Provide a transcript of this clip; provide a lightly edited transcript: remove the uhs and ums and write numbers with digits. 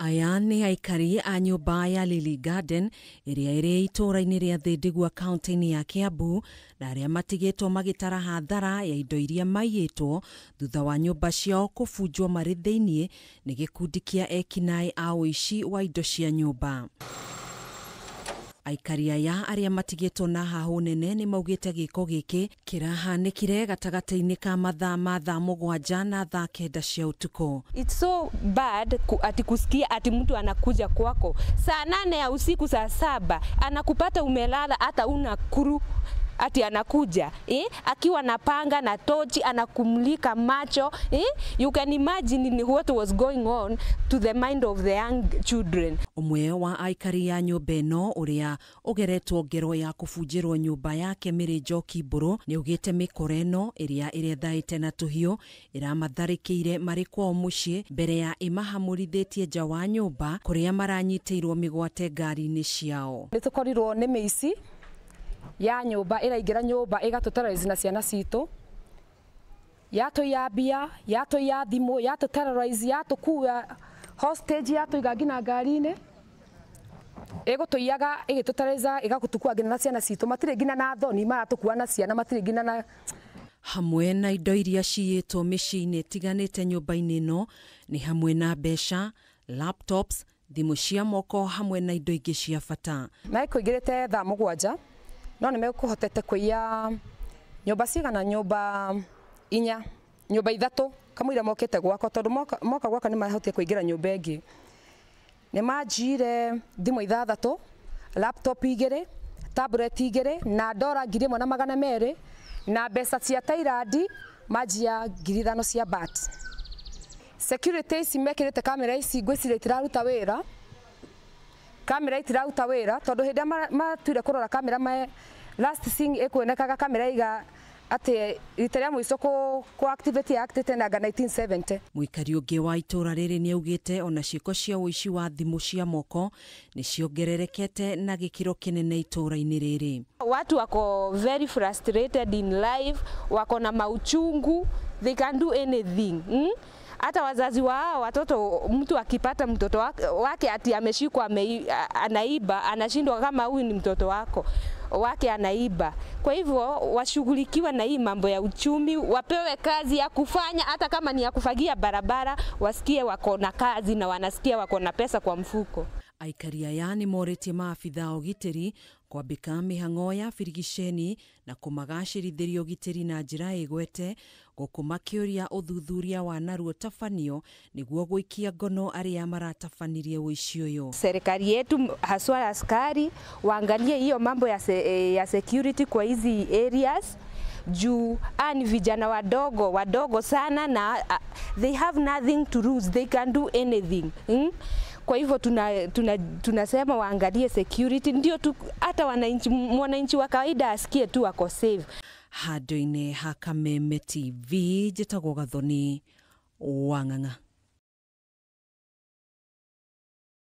Aya nĩ aikari a nyũmba ya Lily Garden ĩrĩa ĩrĩ itũũra-inĩ rĩa Thindigua kaunti-inĩ ya Kiambu na arĩa matigĩtwo magĩtara hathara ya indo iria maiyĩtwo thutha wa nyũmba ciao kũbunjwo marĩ thĩiniĩ nĩ gĩkundi kĩa ekinaĩ a ũici wa indo cia nyũmba. Aikari aya arĩa matigĩtwo na hahũ nene nĩ maugĩte gĩko gĩkĩ kĩrahanĩkire gatagatĩ-inĩ ka mathaa ma thaa 7 na thaa 9 cia ũtukũ. It's so bad ati kusikia ati mtu anakuja kwako saa 8 ya usiku, saa 7 anakupata umelala, hata una kuru ati anakuja akiwa na panga na tochi anakumulika macho. You can imagine what was going on to the mind of the young children. Ũmwe wa aikari ya nyũmba ĩno ũrĩa ũgeretwo ngero ya kũbunjĩrwo nyũmba yake Mary Njoki Mbũrũ nĩ augĩte mĩkora ĩno ĩrĩa ĩrethaĩte na tũhiũ ĩramatharĩkĩire marĩ kwao mũciĩ mbere ya ĩmahamũrithĩtie nja wa nyũmba kũrĩa maranyitĩirwo mĩgwate ngari-inĩ ciao. Nĩ tũkorirwo nĩ mĩici ya nyũmba ĩraingĩra nyũmba ĩgatũ na ciana citũ, yatũiya mbia, yatũiya thimũ, yatũ terrorize, yatũkua hostage, yatũiga nginya ngari-inĩ, ĩgũtũiyaga ĩgĩtũ terrorize ĩgagũtũkua nginya na ciana citũ, matirĩ nginya na thoni, maratũkua na ciana, matirĩ nginya na hamwe na indo iria ciyĩtwo mĩciĩ-inĩ ĩtiganĩte nyũmba-inĩ ĩno nĩ hamwe na mbeca, laptops, thimũ cia moko hamwe na indo ingĩ cia bata. Mekũingĩrĩte thaa 7 no nĩ mekũhotete kũiya nyũmba cigana, nyũmba 4, nyũmba 3 kamũira mokĩte gwakwa, tondũ moka gwakwa nĩ mahotire kũingĩra nyũmba ĩngĩ. Nĩ manjiire thimũ 6, laptop 2, tablet 2 na dora 1200 na mbeca cia Thailand manjia 5,000 cia baht. Security ici mekĩrĩte kamera ici ngwĩciria itiraruta wĩra, kamera itiraruta wĩra tondũ hĩndĩ ĩrĩa matuire kũrora kamera last thing ĩkuonekaga kamera iga atĩ rita rĩa mũico kũ activate ya activate na 1970. Mũikari ũngĩ wa itũũra rĩrĩ nĩ augĩte ona ciĩko cia ũici wa thimũ cia moko nĩ ciongererekete na gĩkĩro kĩnene itũũra-inĩ rĩrĩ. Watu wako very frustrated in life, wako na mauchungu, they can do anything. Hata wazazi wao watoto, mtu akipata mtoto wake ati ameshikwa anaiba, anashindwa kama huyu ni mtoto wako wake anaiba. Kwa hivyo washughulikiwa na hii mambo ya uchumi, wapewe kazi ya kufanya, hata kama ni ya kufagia barabara, wasikie wako na kazi na wanasikia wako na pesa kwa mfuko. Aikari aya nĩ morĩtie maabitha a ũgitĩri kwambĩka mĩhang'o ya birigiceni na kũmagacĩrithĩria ũgitĩri na njĩra ĩgwete gũkũ makĩũria ũthuthuria wa narua ũtabanio nĩguo gũikia ngono arĩa maratabanirie ũici ũyũ. Serikali yetu haswa askari waangalie hiyo mambo ya security kwa hizi areas juu ni vijana wadogo wadogo sana na they have nothing to lose, they can do anything. Kwa hivyo tunasema waangalie security ndio tu hata mwananchi wa kawaida asikie tu ako safe. Handũ-inĩ ha Kameme TV njĩtagwo Gathoni Wang'ang'a.